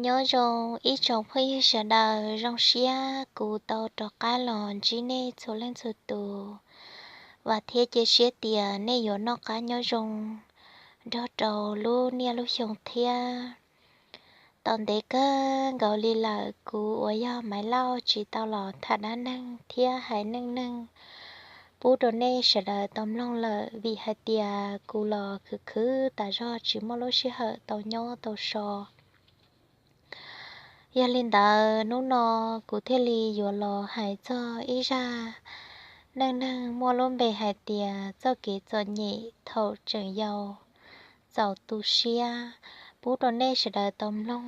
Nyob zoo ib tsoom phooj ywg sawv daws, zoo siab kuv tau rov qab los ntsib nej txhua leej txhua tus. Vam thiab cia siab tias nej yuav noj qab nyob zoo nrog rau lub niaj lub xyoo thiab. Tau ntev kawg nkaus li lawm kuv uas yog Maiv Lauj tsis tau los tham dab neeg thiab hais neej neeg pub rau nej sawv daws tau mloog lawm, vim hais tias kuv los khwv khwv tas zog tsis muaj lub sij hawm tau nyob tau so. Yog li ntawd hnub no kuv thiaj li yuav los hais txog ib zaj neej neeg muaj lub npe hais tias txoj kev txom nyem thaum tseem yau, txaus tu siab pub rau nej sawv daws tau mloog.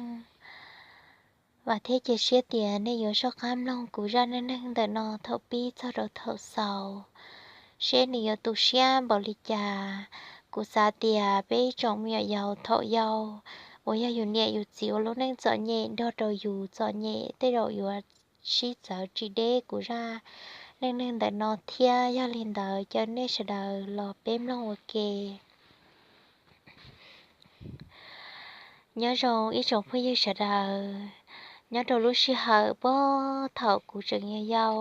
Vam thiab cia siab tias nej yuav soj qab mloog kuv zaj neej neeg ntawm no thaum pib txog rau thaum xaus, seb nws yuav tu siab npaum li cas. Kuv xav tias peb ib tsoom me nyuam yaus thaum yau uas yog yus niam yus txiv ua lub neej txom nyem nrog rau yus txom nyem tej zaum yuav sib txawv tsis deb kuv zaj neej neeg ntawm no thiab. Yog li ntawd caw nej sawv daws los peb mloog ua ke. Nyob zoo ib tsoom phooj ywg sawv daws, nyob rau lub sij hawm puag thaum kuv tseem yau yau,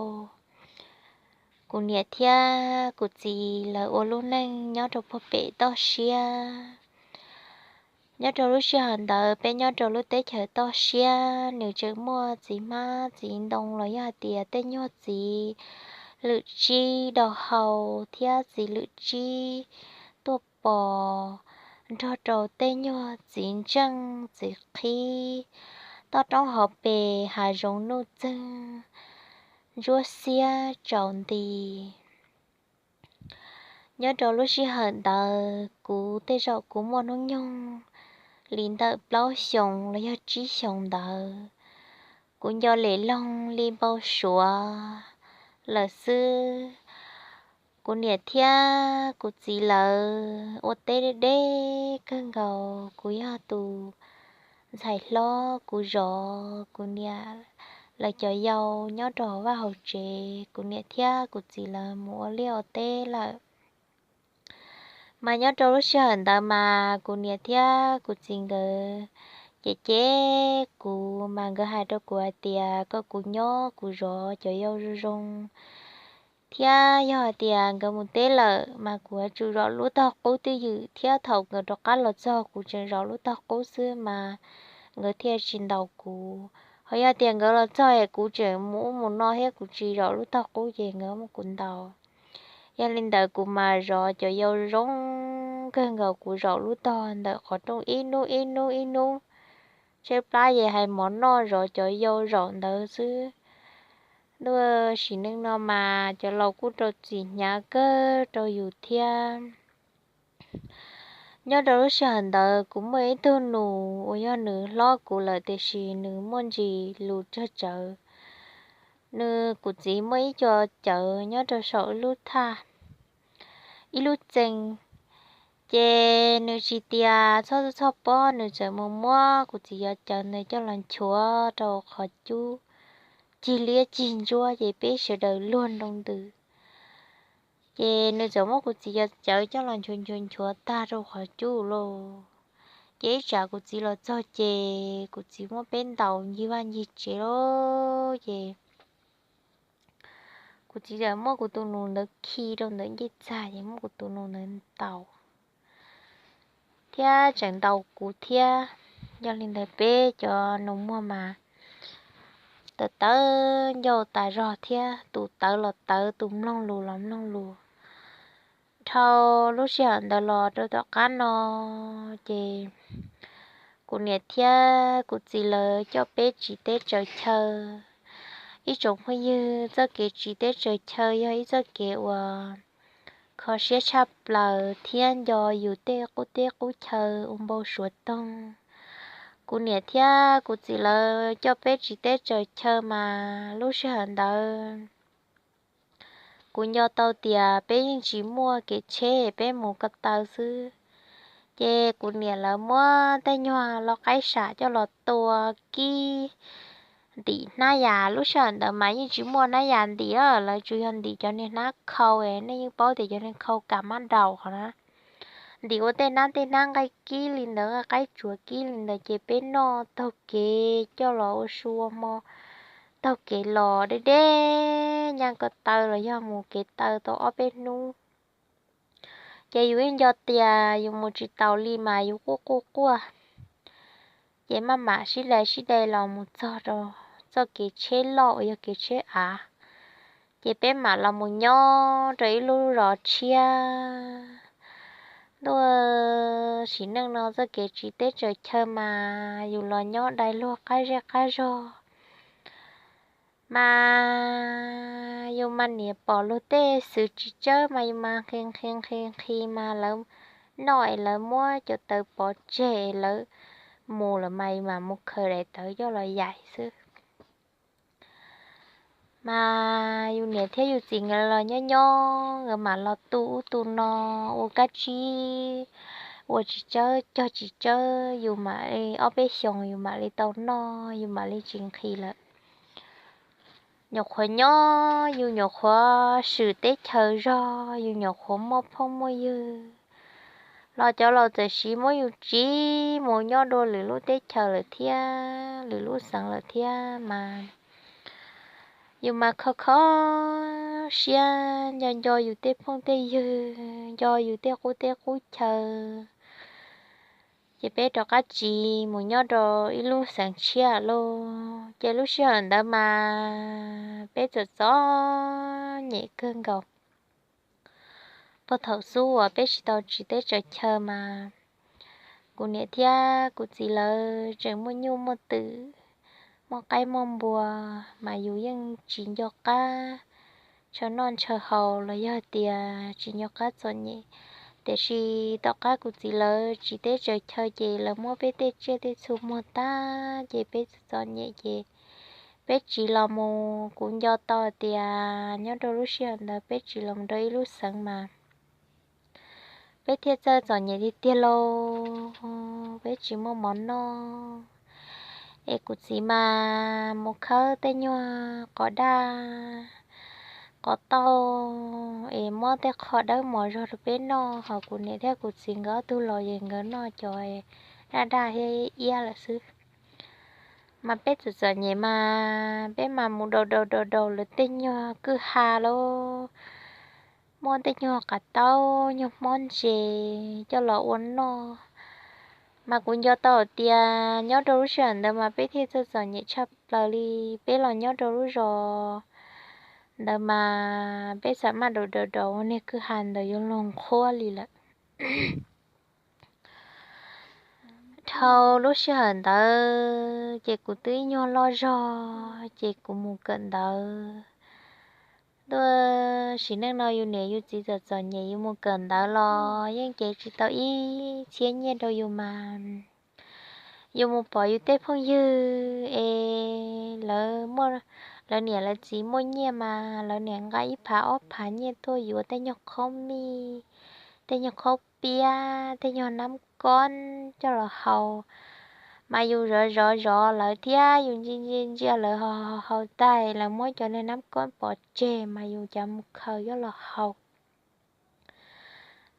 kuv niam thiab kuv txiv lawv ua lub neej nyob rau puag pem toj siab. Nyob rau lub sij hawm ntawd peb nyob rau lub teb chaws toj siab, nws tseem muaj txiv hmab txiv ntoo los yog hais tias tej nyuag txiv lwm tsib do hau thiab txiv lwm tsib tuaj pos, nrog rau tej nyuag txiv ntseej txiv qhib, toj roob hauv pes hav zoov nuj txeeg, ntsuab xiab tsaus nti. Nyob rau lub sij hawm ntawd kuv tej zaum kuv muaj hnub nyoog li ntawm plaub xyoos los yog tsib xyoos ntawd. Kuv nco lem loog li npau suav lawm xwb. Kuv niam thiab kuv txiv lawv ua teb deb deb kawg nkaus, kuv yog tus ntxhais hlob, kuv zov kuv niam lawv cov yau nyob rau hauv vaj hauv tsev, kuv niam thiab kuv txiv lawv mus ua liaj ua teb lawm. Mas nyob rau lub sij hawm ntawd mas kuv niam thiab kuv txiv nkawd cem cem kuv, mas nkawd hais rau kuv hais tias kom kuv nyob kuv zov cov yau zoo zoo, thiab yog hais tias nkawd mus teb lawm mas kuv yuav tsum zov lub tog qub twj ywm, thiab thaum nkawd rov qab los txog kuv tseem zov lub tog qub xwb mas nkawd thiaj tsis ntaus kuv. Ho yog tias nkawd los txog es kuv tseem mus ub mus no thiab kuv tsis zov lub tog qub ces nkawd muab kuv ntaus. Yog li ntawd kuv mas zov cov yau zoo kawg nkaus, kuv zaum lub tog ntawm qhov rooj ib hnub ib hnub ib hnub, tshaib plab ces hais mov noj zov cov yau zaum ntawd xwb. Ntuj, sim neej no mas cov laus kuj rau txim hnyav kawg rau yus thiab. Nyob rau lub sij hawm ntawd kuv muaj ib tug nus uas yog nws hlob kuv lawm tiam sis nws muaj ntsis lus tsawg tsawv. Nws, kuv txiv muaj ib co cawv nyob rau saum ib lub thaj, ib lub txee, ces nws tsis tias txhob txhob pob, nws txawm mus muab kuv txiv cov cawv ntawd coj los nchuav rau qhov cub, cig liab cig ntsuab ces peb sawv daws luag nroo ntws. Ces nws txawm muab kuv txiv cov cawv coj los nchuav nchuav nchuav tag rau qhov cub lauj. Ces ib tsam kuv txiv los txog ces kuv txiv muab peb ntaus ncig vaj ncig tsev lauj. Ces kuv txiv txawm muab kuv tus nus ntawd khi rau ntawm ncej txag ces muab kuv tus nus ntawd ntaus, thiab tseem ntaus kuv thiab. Yog li ntawd peb cov nus muag mas tawv tawv ncauj tas zog thiab, tus tawv los tawv, tus mloog lus los mloog lus. Dhau lub sij hawm ntawd los rau tom qab no ces kuv niam thiab kuv txiv lawv coj peb tsiv teb tsaws chaw. Ib tsoom phooj ywg, txoj kev tsiv teb tsaws chaw yog ib txoj kev uas kho siab tshaj plaws thiab nco yus tej qub teb qub chaw ua npau suav toog. Kuv niam thiab kuv txiv lawv coj peb tsiv teb tsaws chaw mas lub sij hawm ntawd kuv nco tau tias peb yeej tsis muaj kev tsheb, peb mus ko taw xwb. Ces kuv niam lawv muab tej nyuag lau qaib sam coj los tua kib ntim hnab yas. Lub sij hawm ntawd mas yeej tsis muaj hnab yas ntim, lawv tsuas yog ntim cov niag hnab khau, nej yeej paub tias cov niag khau kam mab daus qhov na. ntim ua tej nab tej nab nqaij kib li ntawd, nqaij qaib tsuas kib li ntawd ces peb noj taug kev coj los ua su ua hmo, taug kev los deb deb nyaj ko taw los yog mus kev taw tau ob peb hnub. Ces yus yeej nco tias yus mus tsis taus li mas yus quaj quaj quaj. Ces maj mam sib dai sib dai los mus txog rau txoj kev tsheb loj uas yog kev tsheb av. Ces peb mam los mus nyob rau ib lub zos tshiab. Ntuj, sim neej no txoj kev tsiv teb tsaws chaw mas yus los nyob dai luag qab zej qab zog. Mas yus mas niam pom luag tej xwm tsis tsawb mas yus mas nqhis nqhis nqhis nqhis mas lawv noj es lawv muab cov tawv pov tseg es lawv mus lawm mas yus mam mus khaws daim tawv coj los yaim xwb. Mas yus niam thiab yus txiv nkawd los nyob nyob nkawd mam los tu ub tu no, ua kab tsib ua tsis tsawb cog tsis tsawb, yus mam li ob peb xyoos yus mam li tau noj, yus mam li tsis nqhis lawm. Nyuam qhuav nyob yus nyuam qhuav swm teb chaws zog, yus nyuam qhuav muaj phooj muaj ywg, los cov laus txawm siv muab yus tsiv mus nyob dua lwm lub teb chaws lawm thiab lwm lub xeev lawm thiab mas yus mas kho kho siab nco nco yus tej phooj tej ywg, nco yus tej qub teb qub chaw. Ces peb rov qab tsiv mus nyob rau ib lub xeev tshiab lauj. Ces lub sij hawm ntawd mas peb txom txom nyem kawg nkaus. Puag thaum xub uas peb tsis tau tsiv teb tsaws chaw mas kuv niam thiab kuv txiv lawv tseem muaj nyuj muaj twm, muaj qaib muaj npua, mas yus yeej tsis nco qab ntshaw noj ntshaw haus los yog tias tsis nco qab txom nyem. Tiam sis tom qab kuv txiv lawv tsiv teb tsaws chaw ces lawv muab peb tej tsiaj tej txhu muag tag ces peb txom txom nyem ces peb tsiv los mus kuv nco tau tias nyob rau lub sij hawm ntawd peb tsiv los rau ib lub xeev mas peb thiaj txawj txom nyem tiag tiag lauj, peb tsis muaj mov noj. Es kuv txiv mas mus khawb tej nyuag qos daj qos tauj es muab tej qho dawb mos zog rau peb noj, ho kuv niam thiab kuv txiv nkawd ob tug los ces nkawd noj cov daj daj thiab iab lawm xwb. Mas peb txom txom nyem mas peb mas mus daus daus daus daus lawv tej nyuag kwj ha lauj, muab tej nyuag qav taub nyuag hmob ntses coj los ua noj. Mas kuv nco tau tias nyob rau lub sij hawm ntawd mas peb thiaj txawj txom nyem tshaj plaws li. Peb los nyob rau lub zos ntawd mas peb xam maj daus daus daus ua niag kwj ha ntawd yuav luag qhuab li lawm. Dhau lub sij hawm ntawd ces kuv twb ib nyuag loj zog ces kuv mus kawm ntawv. Ntuj, sim neej no yus niam yus txiv txom txom nyem yus mus kawm ntawv los yeej cev tsis tau ib txhiab nyiaj rau yus mas. Yus mus pom yus tej phooj ywg es lawv muaj, lawv niam lawv txiv muaj nyiaj mas lawv niam nqa ib phav ob phav nyiaj tuaj yuav tej nyuag khaub mij, tej nyuag khaub piab, tej nyuag nab koob coj los haus. Mas yus zov zov zov lawv thiab yus ntsia ntsia ntsia lawv haus haus tag lawv muab cov niag nab koob pov tseg mas yus cav mus khaws coj los haus.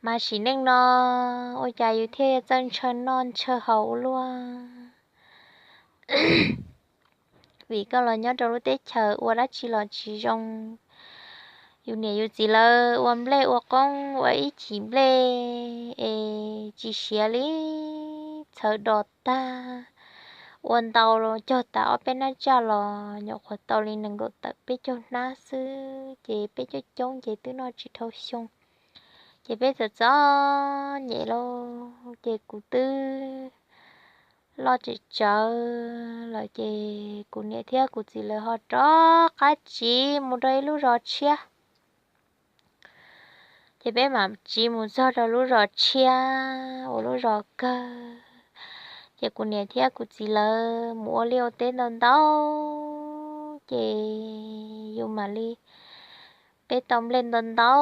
Mas sim neej no ua cas yus thiaj txawj ntshaw noj ntshaw haus ua luaj. Vim koj los nyob rau lub teb chaws ua dab tsi los tsis zoo. Yus niam yus txiv lawv ua nplej ua qoob ua ib chim nplej es tsis siav li, txhawv dos tag. Ua ntau cog tas ob peb nab tsaj los nyuam qhuav tau li nees nkaum tawm peb caug hnab xwb ces peb coob coob ces twb noj tsis dhau xyoo. Ces peb txom txom nyem lauj ces kuv twb loj tsem tsawv lawm ces kuv niam thiab kuv txiv lawv ho rov qab tsiv mus rau ib lub zos tshiab. Ces peb mam tsiv mus txog rau lub zos tshiab uas lub zos kawg. Ces kuv niam thiab kuv txiv lawv mus ua liaj ua teb ntau ntau ces yus mam li, peb tau nplej ntau ntau,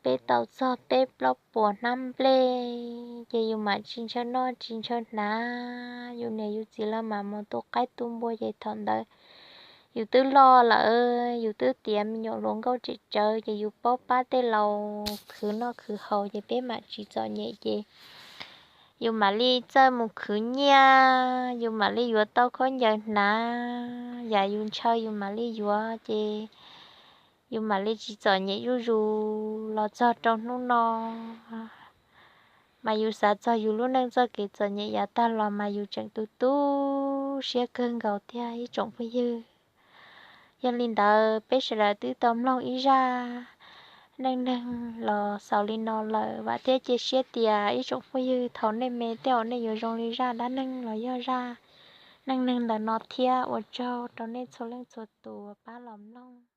peb tau txog peb plaub puas hnab nplej ces yus mam tsis ntshaw noj tsis ntshaw hnav. Yus niam yus txiv lawv mam mus tu qaib tu npua ces thaum ntawd yus twb loj lawm, yus twb tiav me nyuam hluas nkauj tsem tsawv ces yus paub pab tej laus khwv noj khwv haus ces peb mam tsis txom nyem ces yus mam li txawj mus khwv nyiaj, yus mam li yuav tau khaub ncaws hnav, yam yus ntshaw yus mam li yuav ces yus mam li tsis txom nyem zuj zus los txog rau hnub no. Mas yus xav txog yus lub neej txoj kev txom nyem yav tag los mas yus tseem tu tu siab kawg nkaus tiag ib tsoom phooj ywg. Yog li ntawd peb sawv daws twb tau mloog ib zaj neej neeg los xaus li no lawm, vam thiab cia siab tias ib tsoom phooj ywg thaum nej me tej zaum nej yuav zoo li zaj dab neeg los yog zaj neej neeg ntawm no thiab. Ua tsaug rau nej txhua leej txhua tus uas pab los mloog.